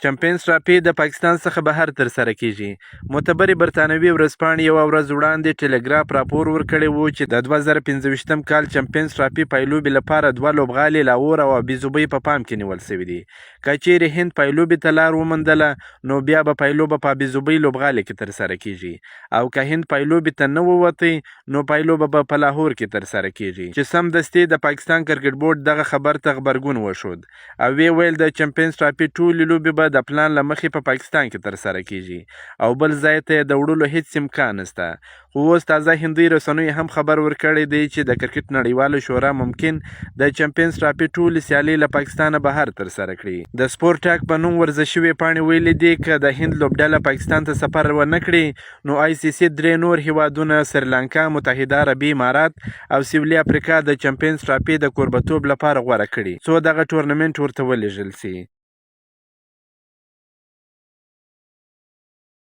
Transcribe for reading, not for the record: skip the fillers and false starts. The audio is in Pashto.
چمپینز ټرافي د پاکستان څخه بهر ترسره کیږي. معتبرې برتانوي ورځپاڼې یوه ورځ وړاندې ټیلیګراف راپور ورکړی و چې د 2025 کال چمپینز ټرافي پایلوبې لپاره دوه لوبغالي لاهور او ابوظبۍ په پام کې نیول شوي دي. که چیرې هند پایلوبې ته لار وموندله نو بیا به پایلوبه په ابوظبۍ لوبغالي کې ترسره کیږي او که هند پایلوبې ته نه ووتی نو پایلوبه به په لاهور کې ترسره کیږي چې سمدستي د پاکستان کرکټ بورډ دغه خبر ته غبرګون وښود. او ویې ویل د چمپینز ټرافي ټولې لوبې به د پلان له مخې په پاکستان کې ترسره کیږي او بل ځای ته یې د وړلو هیڅ امکان نشته. خو اوس تازه هندۍ رسنیو هم خبر ورکړی دی چې د کرکټ نړیواله شورا ممکن د چمپینز ټرافي ټولې سیالۍ له پاکستانه بهر ترسره کړي. د سپورټ ټاک په نوم ورزشي ویبپاڼې ویلي دي که د هند لوبډله پاکستان ته سفر ونه کړي نو آی سي سي درې نور هیوادونه سریلانکا، متحده عربي امارات او سویلي افریقا د چمپینز ټرافي د کوربتوب لپاره غوره کړي څو دغه ټورنمنټ ورته ولیږل شي.